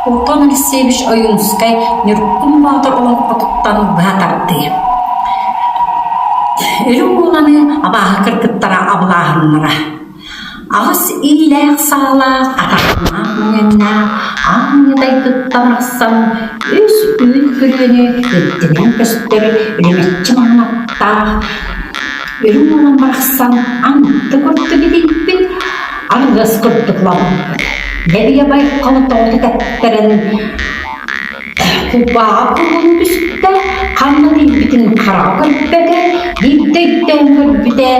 Платон Алексеевич Ойуунускай Ньургун Боотур олоҥхотуттан быһа тардыы. Үрүҥ Уоланы абааһы кыргыттара абылааһыннара. Аҕыс иилээх-саалаах, атахтаах муҥуннаах аан дайдыттан арахсан үс үүт күрүөнү үрдүнэн көстөр үрүмэччи маҥнаттаах Үрүҥ Уолан барахсан анты курдук итийбит, аргыс курдук лабыппыт. Лэбийэ байҕалы тоҕута тэптэрэн кулгааҕа кулун түстэ, ханна тиийбитин хараҕа көрбөтө, биирдэ өйдөөн көрбүтэ,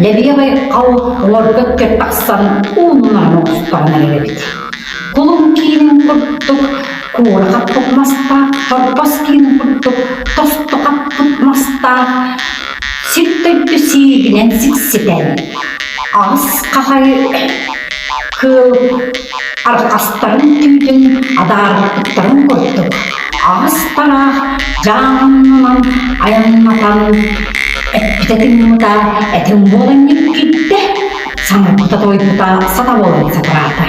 Лэбийэ байҕал олорго өттүгэр тахсан уунунан оҕустаран эрэр эбит. Кулун киинин курдук куура хаппыт мастаах, торбос киинин курдук тосту хаппыт мастаах, сир дойду сиигинэн сикситэн, аҕыс хахай кыыл арҕастарын түүтүн адаарыппыттарын курдук аҕыс тараах дьаамнанан айаннатан эппитэ тыыммыта этиҥ буолан ньиккийдэ, саҥарбыта тойбута сата буолан сатараата.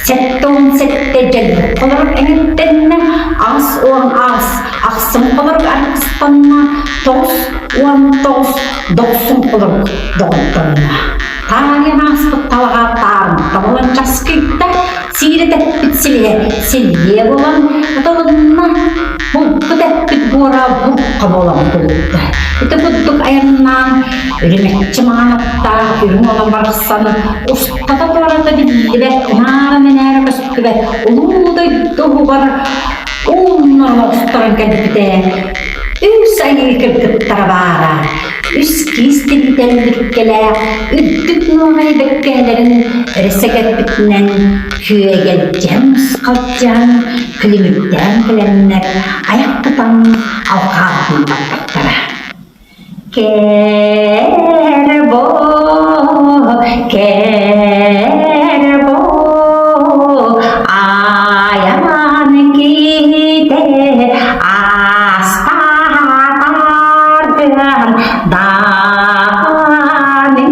77 дьэллик холорук эҥиттэннэ, 88 ахсым холорук аргыстанна, 99 дохсун холорук доҕордонно. Таарыйан ааспыт талаҕа таарымта буолан часкыйда, сиирэ тэппит силиһэ силлиэ буолан ытылынна, булку тэппит буора бурка буолан кулутта. Ити курдук айаннаан үрүмэччи маҥан аттаах үрүҥ олом барахсан устата-туората биллибэт, унаара-мэнээрэ көстүбэт улуу дойду уһугар ууннаран оҕустаран кэлбитэ. Үс айыы кыргыттара баара, үс киис тиритэлликкэлээх үрдүк нуоҕай бэккээлэрин өрөсөкөппүтүнэн күөгэлдьэн мусхалдьаан, күлүмүрдээн кэлэннэр айах тутан алҕаабытын барбыттара. Кэрбо, кэрбо, айан киһитэ астаатаргын даҕаны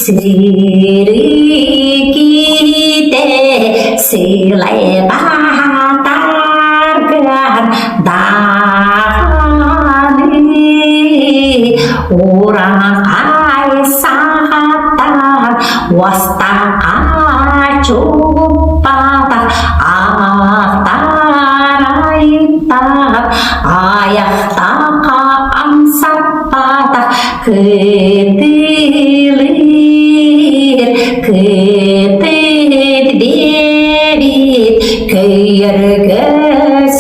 сири киһитэ сылайбатаргын даҕаны урааҥхай саҕаттан уостаха чуппатах ахтарайыттах айахтаха амсаппатах кытылыыр кытыт биэрит көйөргө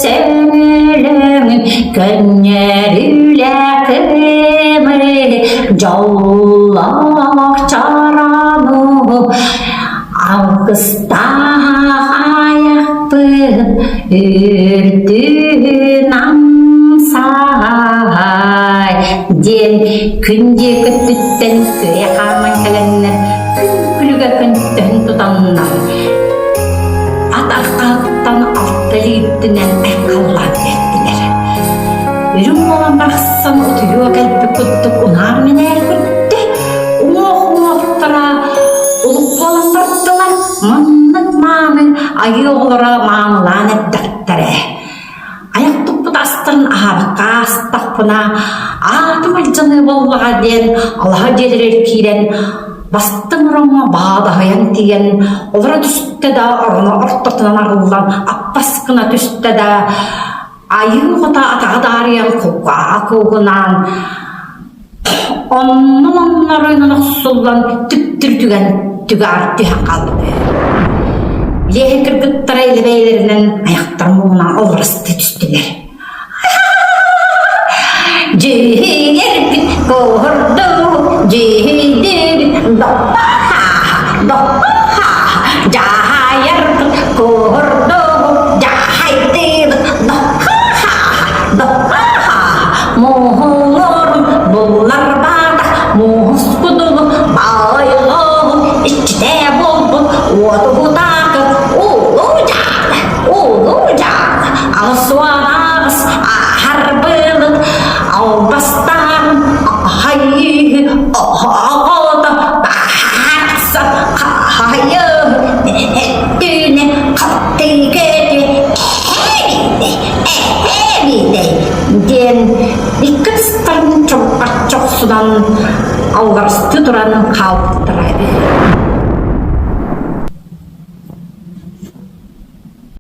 сөҥөлөҥ көнньөрүлэ кымы дьоллоох чорону алгыстаах айахпын үрдүн амсай диэн күн диэки өттүттэн күрэ хааман кэлэннэр күн күлүгэ көнтөһүн тутаннар ат арҕаһыттан алта илиитинэн айхаллаан биэрдилэр. Үрүҥ уолан барахсан утуйуо кэлбит курдук унаар-мэнээр көрдө, уҥуох-уҥуохтара улук буолан бардылар, маннык мааны айыы оҕолоро маанылаан эрдэхтэрэ. Айах туппут астарын аһаабакка аастахпына, аатым алдьаныы буоллаҕа диэн алаһа дьиэлэригэр киирэн бастыҥ ороҥҥо баадаһыйан тиийэн олоро түстэ да ороно ортотунан арыллан аппас гына түстэ да айыы оҕото атаҕа даарыйан кулгааҕа куугунаан онно-манна охсуллан түптүрүтүгэн түгээр түһэн хаалбыт. Лиэһэ кыргыттара илэ-бэйэлэринэн айахтарын муҥунан олоруста түстүлэр. Дьүһүйэрбит куурду, дьүһүйдүбүт доппаха, доппаха, дьаһайарбыт куурду, дьаһайдыбыт доппаха, доппаха, муһуҥурун булларбатах муус кудулу баайылоһун иччитэ буолбут уоту кутаакы улуу дьаалы, улуу дьаалы, аҕыс аһарбылыт албастаан хайыы оҕото баахса хайыы түүнэ хаттыы. кэлиитэй диэн икки ытыстарын чорбаччы охсунан алларастыы туран хаалбыттара үһү.